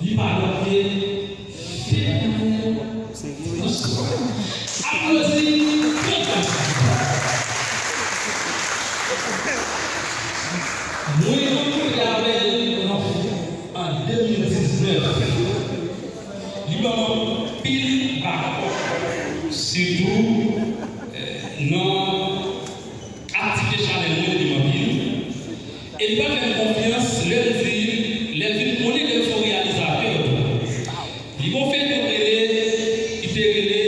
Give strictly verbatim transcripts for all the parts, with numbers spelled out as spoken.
Li pa lòt ke Fednaelle François. Aplodi Fednaelle. Mwen rankontre avè l an de mil diznèf. Li ban m anpil bak, sitou, eh, nan aktivite chanèl mwen li anpil. E li pa fè m konfyans lè l di, lè l vin konnen ke m se yon reyalizatè tou. Li gon feyton rele, ki te rele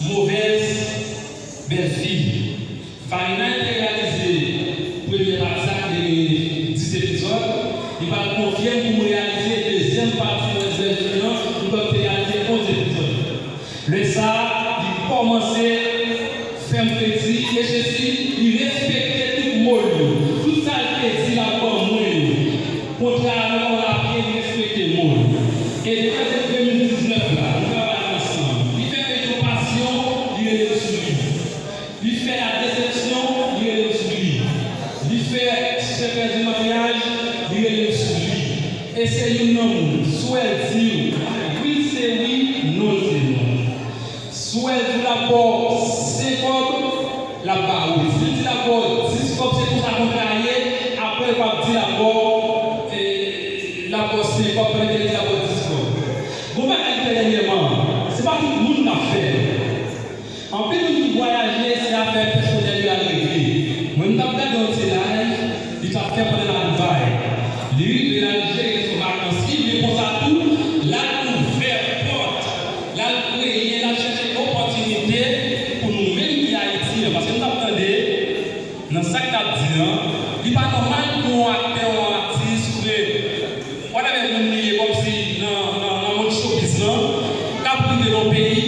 Mauvaise Belle-Fille. Fednaelle te reyalize premyè pati sa ki te gen dis epizòd. Li pral konfye m pou m reyalize dezyèm pati Mauvaise Belle-Fille an, li pral te reyalize onz epizòd. Lè sa a, li kòmanse fè m kredi, e Jezi, li respekte tout mo l yo. Tout sa l te di l ap ban mwen yo. Kontra a, lè w la byen, li respekte mo l. E depi de mil diznèf la, nou travay ansanm. Li fè feyton Passion, li rele m sou li. Li fè La Déception, li rele m sou li. Li fè Secret du Mariage, li rele m sou li. E se youn nan moun, si w wè l di w, wi se wi, non se non. Si w wè l di w l ap ba w senk kòb, l ap ba ou. Si l di l ap ba w dis kòb, se konsa kontra a ye, apre l p ap di l ap ba w, e, l ap ba w senk kòb, pandan ke l di l ap ba w dis kòb. Gon bagay ki fèt dènyèman, se pa tout moun k ap fè l. Anpil moun ki vwayaje, se afè pèsonèl yo al regle. Mwen, m t ap gade yon ti live, li t ap fè pandan l al Dubai. Li rive, l al jere sou vakans li, men konsa tou, l al ouvè pòt, l al kreye, l al chèche opòtinite pou nou menm ki Ayiti an. Paske m t ap tande, nan sa k t ap di an, li pa nòmal pou yon aktè, yon atis, oubyen whatever moun li ye, kòmsi nan, nan, nan mond showbiz lan, k ap rive nan yon peyi,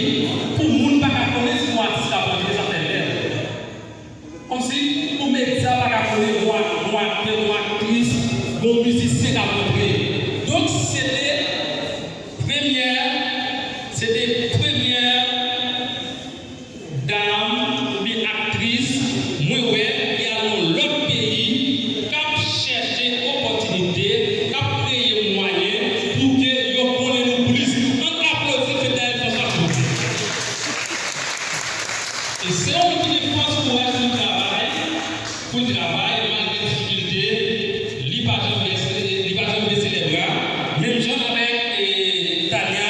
pou moun pa ka konnen si yon atis la pran, sa fè lè. Kòmsi pou medya pa ka konnen yon ak-, yon aktè, yon aktris, yon mizisyen k ap rantre. Donk, se te premyè, se te premyè dam oubyen aktris mwen wè ki al nan lòt peyi, k ap chèche opòtinite, k ap kreye mwayen pou ke yo konnen nou plis. Ann aplodi Fednaelle François, silvouplè. E se yon moun ki gen fòs, kouraj pou l travay, pou l travay, malgre difikilte, li pa janm bese, li pa janm bese lèbra. Menm jan avèk, e, Tania,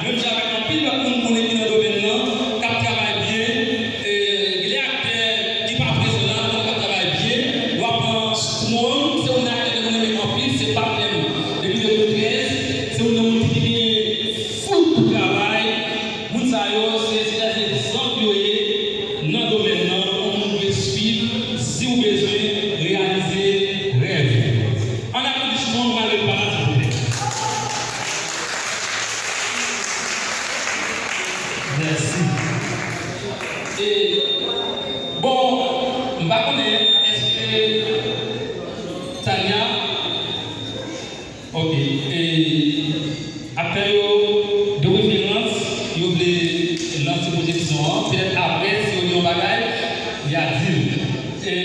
menm jan avèk anpil lòt moun konnen ki nan domèn nan, k ap travay byen, e, gen de aktè ki pa prezan la, konnen k ap travay byen, w ap pran Strong, se yon aktè ke m renmen anpil, se patnè m depi de mil trèz, se yon moun ki gen fout pou travay. Moun sa yo, se, se de egzanp yo ye nan domèn nan, yon moun dwe swiv si w bezwen reyalize rèv ou. Ann aplodi Strong malgre l pa la, silvouplè. Mèsi. E, bon, m pa konnen, èske Tania Ok, e, aktè yo de referans, yo vle lanse pwojeksyon an, petèt apre, si yo gen yon bagay, y a di l. E,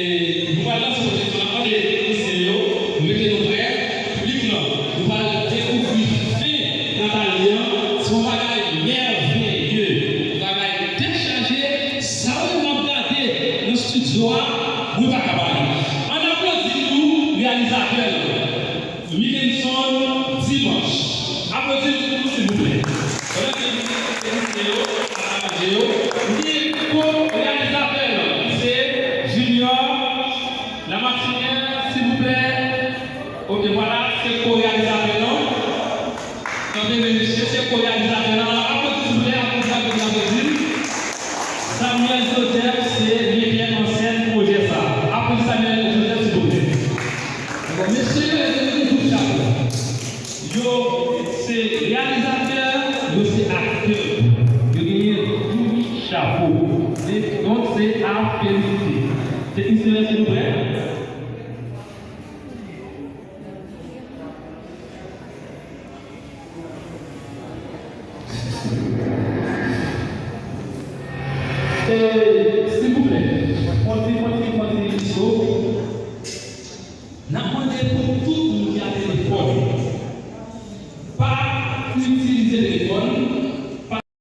nou pral lanse pwojeksyon an, tande, teknisyen yo, rete nou prè, piblik lan, nou pral dekouvri fen Nathalie an, se yon bagay mèveye, yon bagay tèt chaje, sa yo menm ap gade nan estidyo a, mwen pa ka pale. Ann aplodi tou reyalizatè lan. Mikenson Dimanche. Aplodi l pou nou, silvouplè. Pandan ke nou mete teknisyen yo ap aranje yo, nou gen ko-reyalizatè lan, ki se Junior Lamartinière, silvouplè. Ok, vwala, se ko-reyalizatè lan. Kanpe, mesye, se ko-reyalizatè lan. Aplodi, silvouplè, aplodi, aplodi, aplodi. Samuel Joseph se metè an sèn pwojè sa a. Aplodi Samuel Joseph, silvouplè. Bon, mesye yo, yo gen tout chapo. Yo se reyalizatè, yo se aktè tou. Yo genyen tout chapo. E donk, se a felisite. Teknisyen, silvouplè. E, silvouplè, pwenti, pwenti, pwenti, iso. N ap mande pou tout moun ki a telefòn, itilize telefòn,